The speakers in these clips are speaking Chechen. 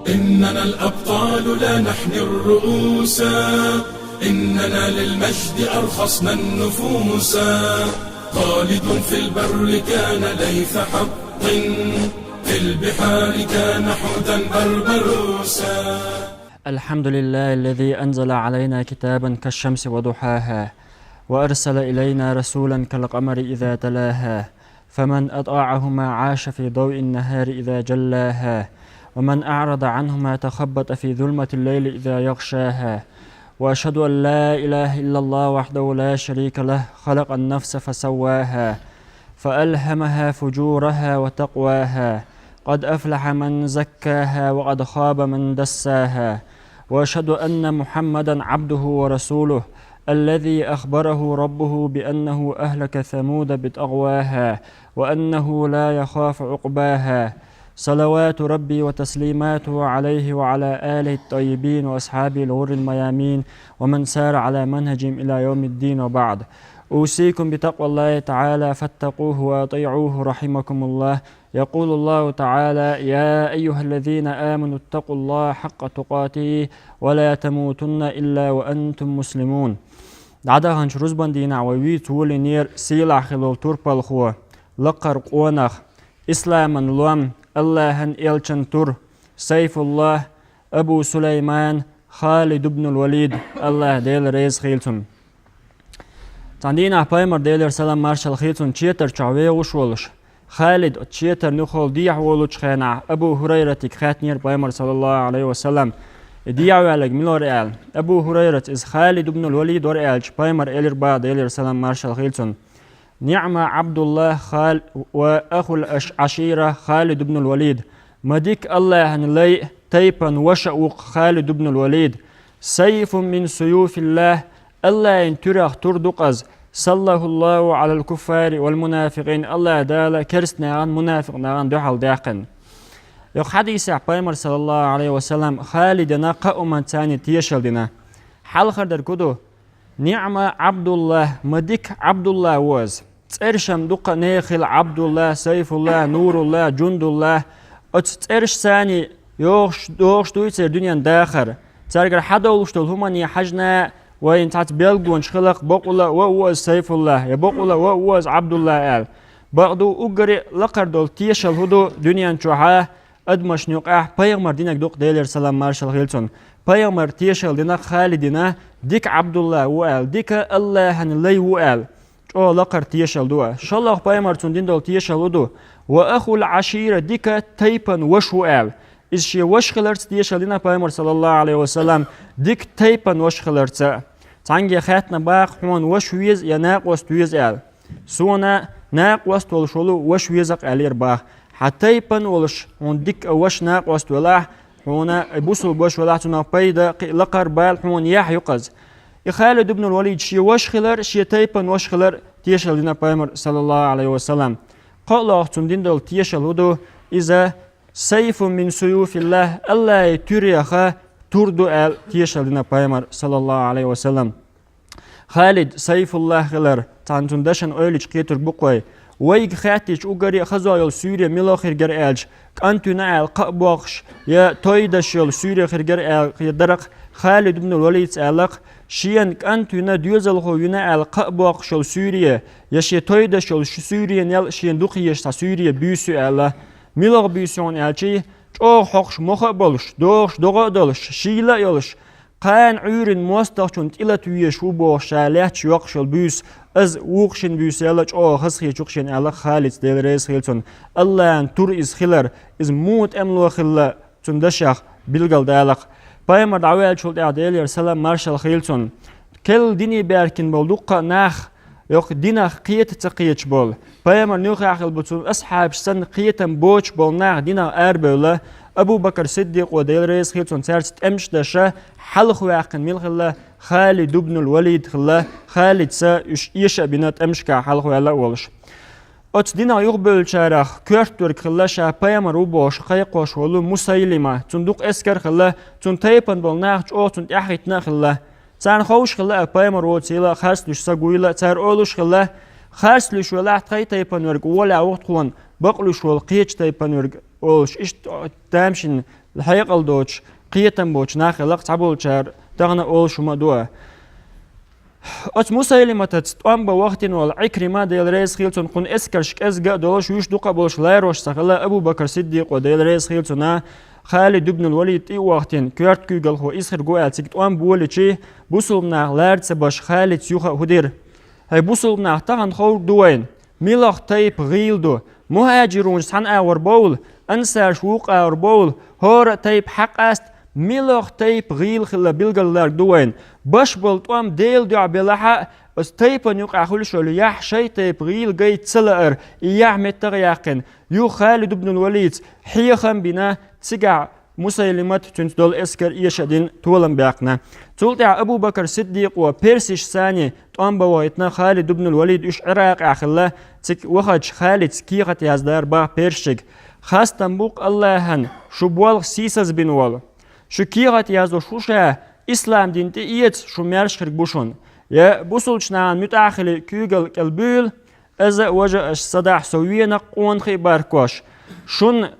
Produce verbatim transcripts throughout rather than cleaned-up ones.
إننا الأبطال لا نحني الرؤوس، إننا للمجد أرخصنا النفوس. خالد في البر كان ليث حق، في البحار كان حوتا بربروسا. الحمد لله الذي أنزل علينا كتابا كالشمس وضحاها، وأرسل إلينا رسولا كالقمر إذا تلاها، فمن أطاعهما عاش في ضوء النهار إذا جلاها، ومن أعرض عنهما تخبط في ظلمة الليل إذا يغشاها. وأشهد أن لا إله إلا الله وحده لا شريك له، خلق النفس فسواها، فألهمها فجورها وتقواها، قد أفلح من زكاها وقد خاب من دساها. وأشهد أن محمدا عبده ورسوله، الذي أخبره ربه بأنه أهلك ثمود بطغواها، وأنه لا يخاف عقباها. صلوات ربي وتسليماته عليه وعلى آله الطيبين وأصحابه الغر الميامين ومن سار على منهجهم إلى يوم الدين، وبعد. أوصيكم بتقوى الله تعالى فاتقوه وأطيعوه رحمكم الله. يقول الله تعالى: يا أيها الذين آمنوا اتقوا الله حق تقاته ولا تموتن إلا وأنتم مسلمون. ДӀадаханчу рузбан дийнахь вай вийца волийнера сийлахь хилла турпалхо, лакхара къонах, исламан лом, Аллахьан элчан тур, Сайфуллах Абу Сулайман Халид ибн ал-Валид, Аллахь Дела реза хилла цунна. Цхьана дийнахь пайхамар, Делера салам маршалла хилла цунна, четар чохь вехаш волуш, Халид оцу четарна юххе дехьа волучу хенахь Абу ХӀурайратига хаьттинера пайхамар, саллаллаху Ӏалайхи ва саллам, и дехьаваьлларг мила вара аьлла. Абу ХӀурайрат иза Халид ибн ал-Валид вара аьлча, пайхамар элира боху, Делера салам маршалла хилла цунна: «НиӀма Ӏабдуллах Хал-, ва ахул аш-, Ӏашира Халид ибн ал-Валид». Ма дика Аллахьан лай, тайпан ваша а ву-кх Халид ибн ал-Валид. «Сайфун мин суюфиллах», Аллахьан туьрах тур ду-кх иза. «Саллахуллаху Ӏалал куффари вал мунафикъин», Аллахь Дала керста нахана, мунафикъ нахана дуьхьал даьккхина. Йокху хьадисехь пайхамар, саллаллаху Ӏалайхи ва саллам, Халидана кхаа хӀуманца тешалла дина. Хьалхара дерг хӀун ду? «НиӀма Ӏабдуллах», ма дика Ӏабдуллах ву иза. ЦӀераш-м дуккха нехан хилла: Ӏабдуллах, Сайфуллах, Нуруллах, Джундуллах. Оцу цӀераш санна йогӀуш, догӀуш дуй церан дуьненан дахар. Цаьргара хьадовлуш долу хӀумане хьаьжна, вайна цхьацца белгонаш хилла-кх, бакъволу а ву иза Сайфуллах, я бакъволу а ву иза Ӏабдуллах аьлла. Бакъду, уггаре а лакхара долу тешалла хӀун ду дуьнен чохь а, адамашна юкъахь, пайхамар динарг ду-кх, Делера салам маршалла хилла цунна. Пайхамар тешалла дина-кх Халидана, дика Ӏабдуллах ву аьлла, дика Аллахьан лай ву аьлла. ЧӀогӀа лакхара тешалла ду иза. ШолгӀа пайхамар цунна дина долу тешалла хӀун ду? «Ва ахул Ӏашира», дика тайпан ваша ву аьлла. Иза шен ваша хиларца тешалла дина пайхамар, саллаллаху Ӏалайхи ва саллам, дика тайпан ваша хиларца. Цхьаьнгге хаьттина боху: «Хьуна ваша веза я накъост веза?» аьлла. «Суна накъост волуш волу ваша веза-кх», аьллера боху. Хьан тайпан волуш хьуна дика а ваша накъост велахь, хьуна и бусулба ваша велахь, цунах пайда, кхин а лакхара бала хьуна яхь ю-кх иза. И Халид ибн ал-Валид шен ваша хилар, шен тайпан ваша хилар тешалла дина пайхамар, саллаллаху Ӏалайхи ва саллам. КхоалгӀа цунна дина долу тешалла хӀун ду? Иза «Сайфун мин суюфиллах», Аллахьан туьрех тур ду аьлла тешалла дина пайхамар, саллаллаху Ӏалайхи ва саллам. Халид Сайфуллах хилар, цхьана цуьнан дашна ойлича кхетарг бу-кх вай. Вайга хаьттича, уггаре а хаза йолу суьйре мила хир яра аьлча, кӀант вина аьлла кхаъ боккхуш, я той деш йолу суьйре хир яра аьлла хир дара-кх, Халид ибн Валида аьлла-кх, шена кӀант вина, доьзалхо вина аьлла кхаъ боккхуш йолу суьйре, я шен той деш йолу шу суьйренел шена дукха езаш цхьа суьйре буьйса ю аьлла. Мила буьйса ю хьуна аьлча, чӀогӀа хьокхуш, мохо а болуш, догӀуш, догӀа а долуш, шийла а йолуш, кхана Ӏуьйранна мостагӀчунна тӀелата везаш ву бохуш, ша лаьтташ йоккхуш йолу буьйса, иза вукху шина буьйсанел а чӀогӀа хазахеташ ю-кх шена аьлла-кх Халида, Дела реза хила цунна. Аллахьан тур иза хилар, иза муха тӀемало хилла цуьнан дашех билгалдала-кх. Пайхамар дӀаваьллачул тӀаьхьа, Делера салам маршалла хила цунна, керла дине баьхкина болу дуккха а нах, йоккха динах кхета ца кхеташ болу, пайхамарна юххехь хилла болу цуьнан асхьабаш санна кхетам боцуш болу нах динах арабевлла, Абу Бакр Сиддикъо, Дела реза хила цунна, цаьрца тӀемаш деш, хьалхаваьккхина мила хилла? Халид ибн Валид хилла, Халида уьш эша а бина, тӀемашкахь хьалхаваьлла а волуш. Оцу динах юхабевллачарах коьртаниг хилла ша пайхамар ву бохуш кхайкхош волу Мусайлима. Цуьнан дукха эскар а хилла, цуьнан тайпана болу нах чӀогӀа цунна тӀаьхьахӀиттина а хилла. Царна ховш хилла а пайхамар воцийла, харц луьйш са гуйла, цара олуш хилла: «Харц луьйш велахь, тхайн тайпана верг гӀолехь ву тхуна, бакъ луьйш волу кхечу тайпана верг», олуш, иштта тамашийна хьекъал доцуш, кхетам боцу нах хиларх цхьаболчара тахана олуш хӀума а ду. Оцу Мусайлиматаца тӀом бан вахтина волу Ӏикрима, Дела реза хила цунна, кхунна эскарш кӀезга а долуш, вуьш дукха а болуш ларош ца хилла, Абу Бакр Сиддикъо, Дела реза хила цунна, Халид ибн Валид тӀе а вахтина, коьрта куьйгалхо, исхир гу аьлла цига тӀом болийчи, бусулба нах лара ца беш, Халица юха а хӀун дира? ХӀай бусулба нах, тахана ховрг ду вайна, милох тайпа гӀийла ду, мухӀаджирунаша цхьана агӀор бовла, ансарш вукху агӀор бовла, хӀора а тайпа хьакъаста, милох тайпа гӀийла хилла билгалдарг ду вайна. Баш болу тӀом Делан дуьхьа белахь а, оцу тайпана юкъахь хуьлуш йолу яхь шайн тайпа гӀийла гайта ца лаара, и яхь меттах а яьккхина, юха Халид ибн Валида хьехам а бина, цигахь Мусайлимат цуьнца долу эскар эша а дина, толам баьккхина. Цул тӀаьхьа Абу Бакр Сиддикъо персаш санна тӀом бан вахийтина, Халид ибн Валид уьш Ӏиракъехь хилла, цига вахачу Халица кехат яздара боху персашка: «Хастам бу-кх Аллахьан, шу болх сийсаз бина волу. Шу кехат яздо, шу ша ислам дин тӀеэца, шу маьрша хирг бу шуна. Я бусулчу нахана муьтӀахь а хилий, куьйгалла кӀел буьйла, иза а, важа а аш садахь со венакх къонахий баркош. Шуна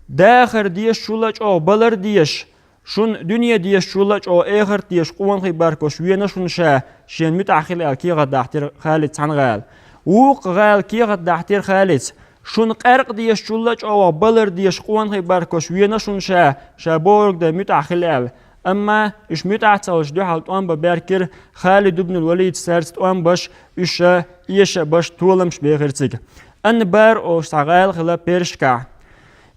дахар дезачул а чӀогӀа балар дезаш, шуна дуьне дезачул а чӀогӀа эхарт дезаш къонахий баркош вена шуна ша, шена муьтӀахь хила», — аьлла кехат дахьтира Халица цхьана гӀала. Вукху гӀала кехат дахьтира Халица: «Шуна къаьркъа дезачул а чӀогӀа балар дезаш къонахий баркош вена шуна ша, ша бохург дан муьтӀахь хила», — аьлла. Амма уьш муьтӀахь ца хуьлуш дуьхьал тӀом бан баьхкира, Халид ибн Валида цаьрца тӀом беш, уьш эша а беш, толамаш бехира цига. Анбар олуш цхьа гӀала хилла персашкахь.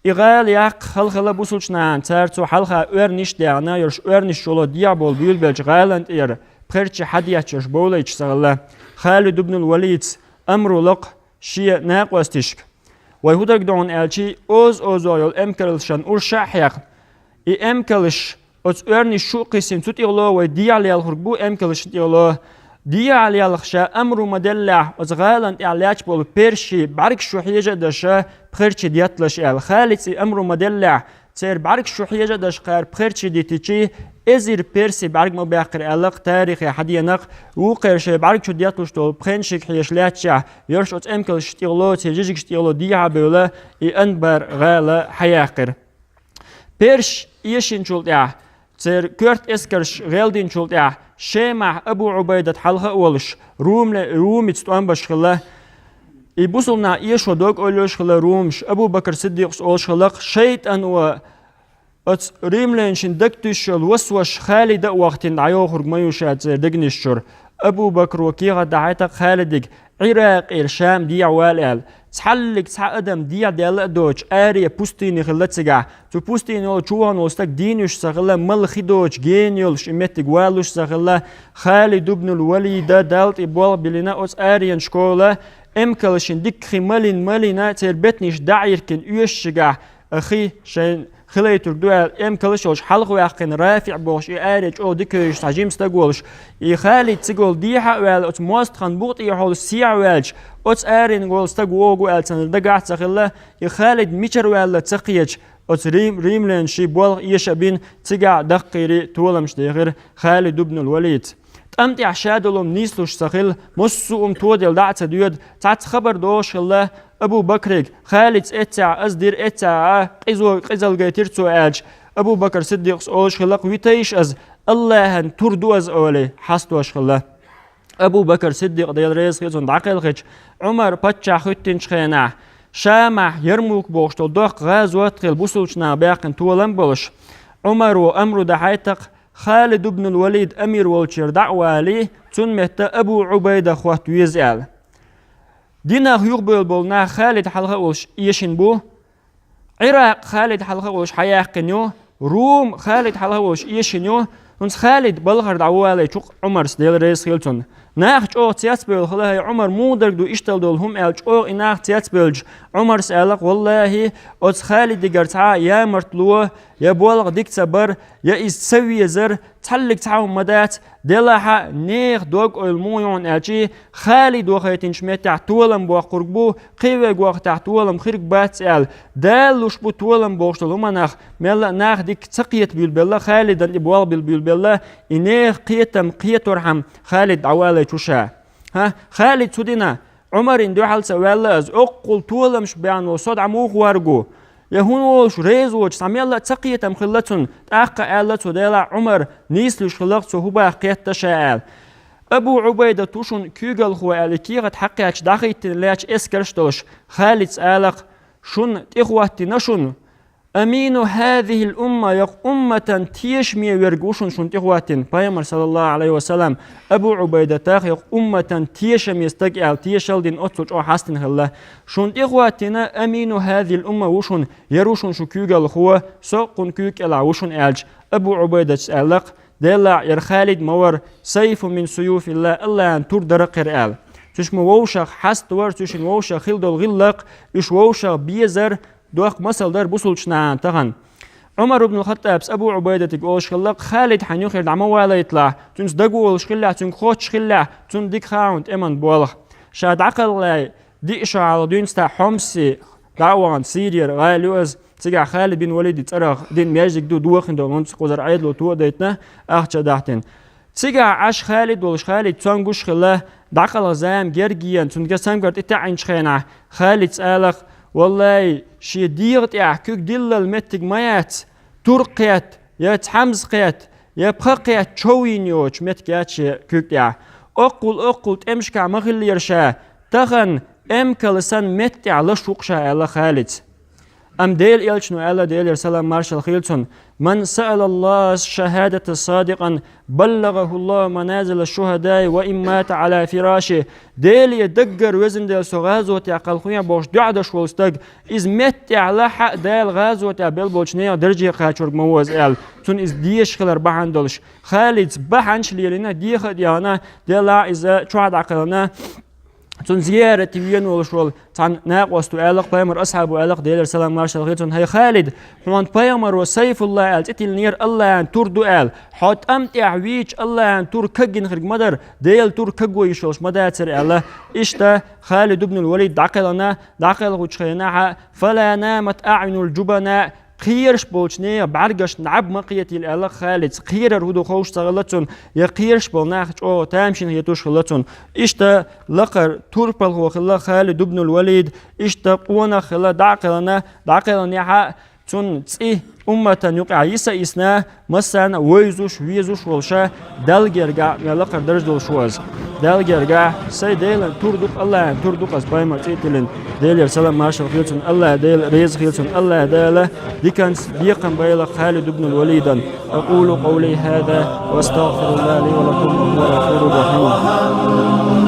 И гӀала яккха хала хилла бусулчу нахана, цара цу хьалха оьрнаш а даьхна, йолуш оьрнаш чуло дехьа болу буьйлабеллачу гӀалана тӀера пхерчий хьадетташ бовлуьйтуш ца хилла. Халид ибн Валида амру ло-кх шен накъосташка: «Вай хӀун дерг ду хьуна?» — аьлчи, оза-озо йолу эмкалшан урша а хьекха, и эмкалш оцу оьрнаш чу а кхиссина, цу тӀехула вай дехьа лелхург бу, эмкалшна тӀехула. Дехьа лелха ша амру ма-деллехь, оцу гӀалана тӀехь лаьтташ болу персий бӀаьргаш чу хьежа а деш, пхерчий детталаш», — аьлла. Халица и амру ма-деллехь, церан бӀаьргаш чу хьежа а деш, кхара пхерчий диттичи, эзар персий бӀаьрг ма баьккхира аьлла-кх тарихе хьадеана-кх. Вукхеран шайн бӀаьргаш чу детталуш долу пхеншиг хьеша лаьтташехь, йоьрш оцу эмкалшна тӀехула, церан жижигашна тӀехула дехьа а бевлла, и Анбар гӀала хьаяккхира. Персаш эшинчул тӀаьхьа, церан коьрта эскарш гӀелдинчул тӀаьхьа, Шемахь Абу Ӏубайдат хьалха а волуш, Румле-, Румица тӀом беш хилла. И бусулба нах эшо дог-ойла йолуш хилла румаш, Абу Бакр Сиддикъас олуш хилла-кх: «ШайтӀано оцу римлянашна дагтуьйсуш йолу васвас Халида а вахийтина дӀайохург ма ю ша церан дегнаш чуьра». Абу Бакро кехат дахьийта-кх Халидига, Ӏиракъера Шам дехьа вала аьлла. Цхьаллиг цхьа адам дехьа даьлла а доцуш, аре пустыни хилла цигахь. Цу пустыни йолчу вахана волу стаг дийна вуьсуш ца хилла, мала хи доцуш, гена йолуш и меттиг валуш ца хилла. Халид ибн Валида Далла тӀе болх биллина оцу аренашкахула, эмкалшна дикка хи малийна-малийна, церан бетанаш дӀа а йиркина оьшучигахь, а хи шайна хилийтург ду аьлла, эмкалш а йолуш, хьалхаваьккхина РафиӀ бохуш, и аре чӀогӀа дика йовзуш цхьа жима стаг волуш. И Халид цига волу дехьа а ваьлла, оцу мостагӀан букъа тӀехьа волу сехьа ваьлча, оцу аренга волу стаг вогӀу аьлла царна дагахь а ца хилла, и Халид мичара ваьлла ца кхеташ, оцу рим-, римлянашна болх эша а бина, цигахь даккхийра толамаш дехира Халид ибн Валида. ТӀам тӀехь ша долу хӀума нийслуш ца хилла, массо а хӀума тоделла дӀа а ца доьду, цхьацца хабар догӀуш хилла Абу Бакрига: «Халица эццехь, ас дира эццехь а, къизо-, къизалла гайтира цо», — аьлча, Абу Бакр Сиддикъас олуш хилла-кх: «Витайша ас, Аллахьан тур ду ас», — олий, хьастош хилла. Абу Бакр Сиддикъ, Дела реза хила цунна, дӀакхелхича, Ӏумар паччахь хӀоьттинчу хенахь, Шамахь Ярмук бохуш долу доккха гӀазот хилла, бусулчу наха баьккхина толам а болуш, Ӏумаро амру дахьийта-кх, Халид ибн Валид амир волчуьра дӀа а валий, цунна метта Абу Ӏубайда хӀотта веза аьлла. Динах юхабевлла болу нах Халид хьалха а волуш эшина бу, Ӏиракъ Халид хьалха а волуш хьаяьккхина ю, Рум Халид хьалха а волуш эшина ю, хӀунца Халид балхара дӀавалийта ву-кх Ӏумарс, Дела реза хила цунна. Нах чӀогӀа цецбевлла хилла, хӀай Ӏумар, муха дерг ду иштта долу хӀума аьлла, чӀогӀа и нах цецбевлча, Ӏумарс аьлла-кх: «Валлахьи, оцу Халидигара цхьа а ямартло, я болх дика ца бар, я иза ца везар, цхьаллиг цхьа хӀума ма дац, делахь а нехан дог-ойла муха ю хьуна аьлчи, Халид вахийтинчу меттехь толам боккхург бу, кхин верг вахийтахь толам хирг бац», — аьлла. Дала луш бу толам бохуш долу хӀуманах, мелла а нах дика ца кхета буьйлабелла, Халидан тӀе болх билла буьйлабелла, и нехан кхетам кхеторхьама Халид дӀавалийта ву ша. ХӀа, Халид цу дина, Ӏумарна дуьхьал ца ваьлла ас, оццул толамаш баьхна волу со дӀа муха варгу? я хӀун волуш реза воцуш цхьа мелла а ца кхетам хилла цунна, тӀаккха аьлла цо, Делахь, Ӏумар, нийслуш хилла-кх цо хӀун бах кхетта ша аьлла. Абу Ӏубайдат ву шун куьйгалхо аьлла, и кехат хьакхаьчча дӀахӀиттина лаьтташ эскарш а долуш, Халида ала-кх, шун тӀехӀоттийна шун, амину хӀазихӀил умма, я-кх умматан тешаме верг ву шун, шун тӀехӀоттийна, Пайхамар, саллаллаху Ӏалайхи ва саллам, Абу Ӏубайдатах, я-кх умматан тешаме стаг аьлла, тешал дина оццул чӀогӀа хьастина хилла. Шун тӀехӀоттийна амину хӀазихӀил умма ву шун, яр ву шун шун куьйгалхо, со кхуьнан куьйга кӀелахь ву шун аьлча, Абу Ӏубайдатас аьлла-кх, Делахь, яр Халид ма вара, сайфун мин суюфиллахӀ, АллахӀан тур дара-кх яр аьлла. Цуьш ма вовшах хьаста вара, цуьшин вовшах хилла долу гӀиллакх, уьш вовшах безар, доккха масал дара бусулчу нахана тахана. Ӏумар ибн Хаттабас Абу Ӏубайдатиг олуш хилла-кх, Халид хьайн юххера дӀа ма валийталахь, цуьнца дагаволуш хиллехь, цуьнга хоттуш хиллехь, цунна дика хаа хьуна тӀеман болх. Ша дӀакхалхале диъ шо хьалха дуьйна цхьа Хьомси дӀа а вахана, Сирера гӀала ю иза, цигахь Халид бин Валиди цӀарах дина маьждиг ду, дохийна долу, хӀинца кхузара Ӏедало то а дайтина, ахча а дахьтина. Цигахь Ӏаш Халид волуш, Халид цомгуш а хилла, дӀакхалха зама герга еана, цуьнга цамгар тӀетаьӀӀинчу хенахь, Халида ала-кх, валлай, шен дегӀа тӀехь куьг диллал меттиг ма яц, тур кхетта, я цхьамза кхетта, я пха кхетта чов йина йоцуш меттиг яц шен куьг тӀехь. Оккхул-оккхул тӀемашкахь ма хиллера ша, тахана эмкала санна метта тӀехь лаш ву-кх ша, аьлла Халида. Амма Делан элчано аьлла, Делера салам маршалла хуьлда цунна: «Ман саъала Аллаха шахадата садикъан, баллагӀаху Аллаху маназила шухадаи ва ин мата Ӏала фираши». Деле даггара везан Дела, со гӀазотехь кхалхавехь бохуш дуӀа деш волу стаг, иза метта тӀехь лахь а Дала гӀазотехь белла болчу нехан дарже кхачорг ма ву иза аьлла, цунна иза дезаш хилар бахьана долуш. Халида бахьанаш а лелийна, деха а дехна, делахь иза чохь дӀакхелхина, цунна зиярате вена волуш волу цхьана накъосто аьлла-кх, пайхамар асхьабо аьлла-кх, Делера салам маршалла хуьлда цунна: «ХӀай Халид, хьуна пайхамаро Сайфулла аьлла цӀе тиллинера, АллахӀан тур ду аьлла. Хьо тӀам тӀехь вийча, АллахӀан тур кагйина хирг ма дара, Делан тур каго йиш йолуш ма дацара», — аьлла. Иштта Халид ибн ал-Валид дӀакхелхина, дӀакхелхучу хенахь а: «Фала намат аъйунул джубана», кхераш болчу нехан бӀаьргаш наб ма кхетийла аьлла-кх Халида. Кхерар хӀун ду ховш ца хилла цунна, я кхераш болу нах чӀогӀа тамашийна хетуш хилла цунна. Иштта лакхара турпалхо хилла Халид ибн ал-Валид, иштта къонах хилла, дӀа а кхелхина, дӀа а кхелхинехь а цунна цӀе умматан юкъахь йиса а йисна, массарна а вевзаш, везаш волуш, Далла гергахь мел лакхара дарж долуш ву иза. Далла гергахь, сайн Делан тур ду-кх, АллахӀан тур ду-кх иза, пайхамар цӀе а тиллина. Делера салам маршалла хуьлда цунна, АллахӀ Дела реза хуьлда цунна, АллахӀ Дала диканца бекхам бойла Халид ибн ал-Валидан. أقول قولي هذا وأستغفر الله لي ولكم وهو الغفور الرحيم.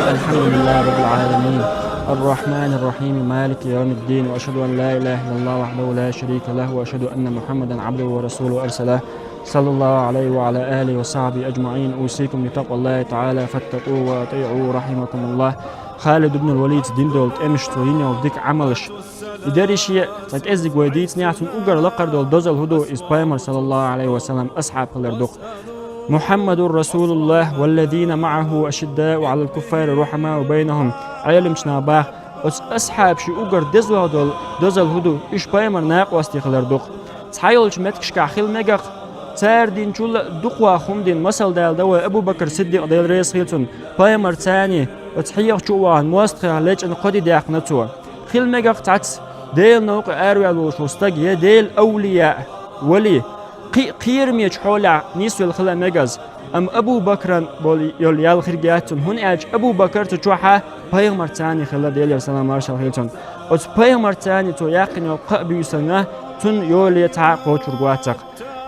الحمد لله رب العالمين، الرحمن الرحيم، مالك يوم الدين، وأشهد أن لا إله إلا الله وحده لا شريك له، وأشهد أن محمدا عبده ورسوله أرسله، صلى الله عليه وعلى آله وصحبه أجمعين. أوصيكم بتقوى الله تعالى فاتقوه وأطيعوه، رحمكم الله. Халид ибн ал-Валида дина долу тӀемаш, цо йина йолу дика Ӏамалш, и дерриге а цхьа кӀеззиг вай дийцинехь, цунна уггар лакхара долу дозалла хӀун ду, иза пайхамар, саллаллаху Ӏалайхи ва саллам, асхьаб хилар ду-кх. «محمد رسول الله والذين معه أشداء على الكفار رحماء بينهم». Ӏеламчу наха боху, оцу асхьабийн уггар дезох долу дозалла хӀун ду, уьш пайхамаран накъостий хилар ду-кх. Цхьайолчу меттигашкахь хила мега-кх, цара динчул а дукхох хӀума дина, масал далла дан вай Абу Бакр Сиддикъ, Дела реза хуьлда цунна, пайхамарца цхьаьна оцу хьеха чу а вахана, мостагӀех лечкъина кхо де даьккхина цо. Хила мега-кх цхьацца Делан новкъа араваьлла волуш волу стаг я Делан авлияъ, вали, кхин а кхерамечу хьолехь нисвелла хила мега иза. Амма Абу Бакран болу йолу ял хирг яц цунна, хӀунда аьлча Абу Бакр цу чохь пайхамарца цхьаьна хилла, Делера салам маршалла хуьлда цунна. Оцу пайхамарца цхьаьна цо яьккхина йолу кхаа буьйсанна цунна йоле цхьа а кхочург вацахь.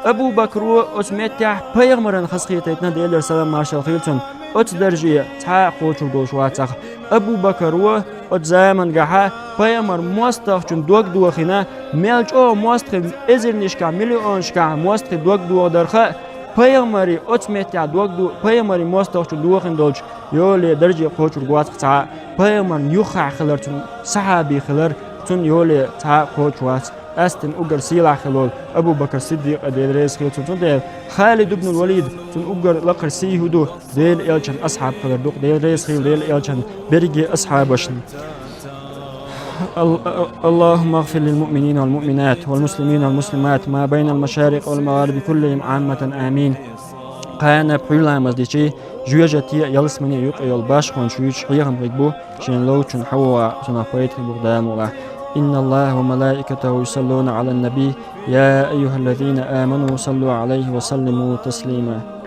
Абу Бакро оцу меттехь пайхамаран хазахетийтина, Делера салам маршалла хуьлда цунна, оцу дарже цхьа а кхочург волуш вацахь. Абу Бакро оцу заманчохь пайхамаран мостагӀчун дог дохийна, мел чӀогӀа мостагӀий эзарнашкахь, миллионашкахь мостагӀий дог дохадарх а, пайхамаран оцу меттехь дог до-, пайхамаран мостагӀчун дохийна долчу йоле дарже кхочург вацахь цхьа а, пайхамарна юххехь хилар цунна, сахьаби хилар цунна йоле цхьа а кхочуш вац. Къаьсттина уггар сийлахь хилла волу Абу Бакр Сиддикъ, Дела реза хуьлда цунна. Цундела Халид ибн Валид, цунна уггар лакхара сий хӀун ду, Делан элчан асхьаб хилар ду-кх, Дела реза хуьлда Делан элчан берриге а асхьабашна. اللهم اغفر للمؤمنين والمؤمنات والمسلمين والمسلمات ما بين المشارق والمغارب كلهم عامة، آمين. Кхана пхьуьйламаз дичи, жоьжа те ялсмане юкъе йол башхончу юьйцуш хьехам хиг бу, шен ловчун хьавогӀа сунах пайда хиг бу Дала мукъ лахь. إن الله وملائكته يصلون على النبي، يا أيها الذين آمنوا صلوا عليه وسلموا تسليما.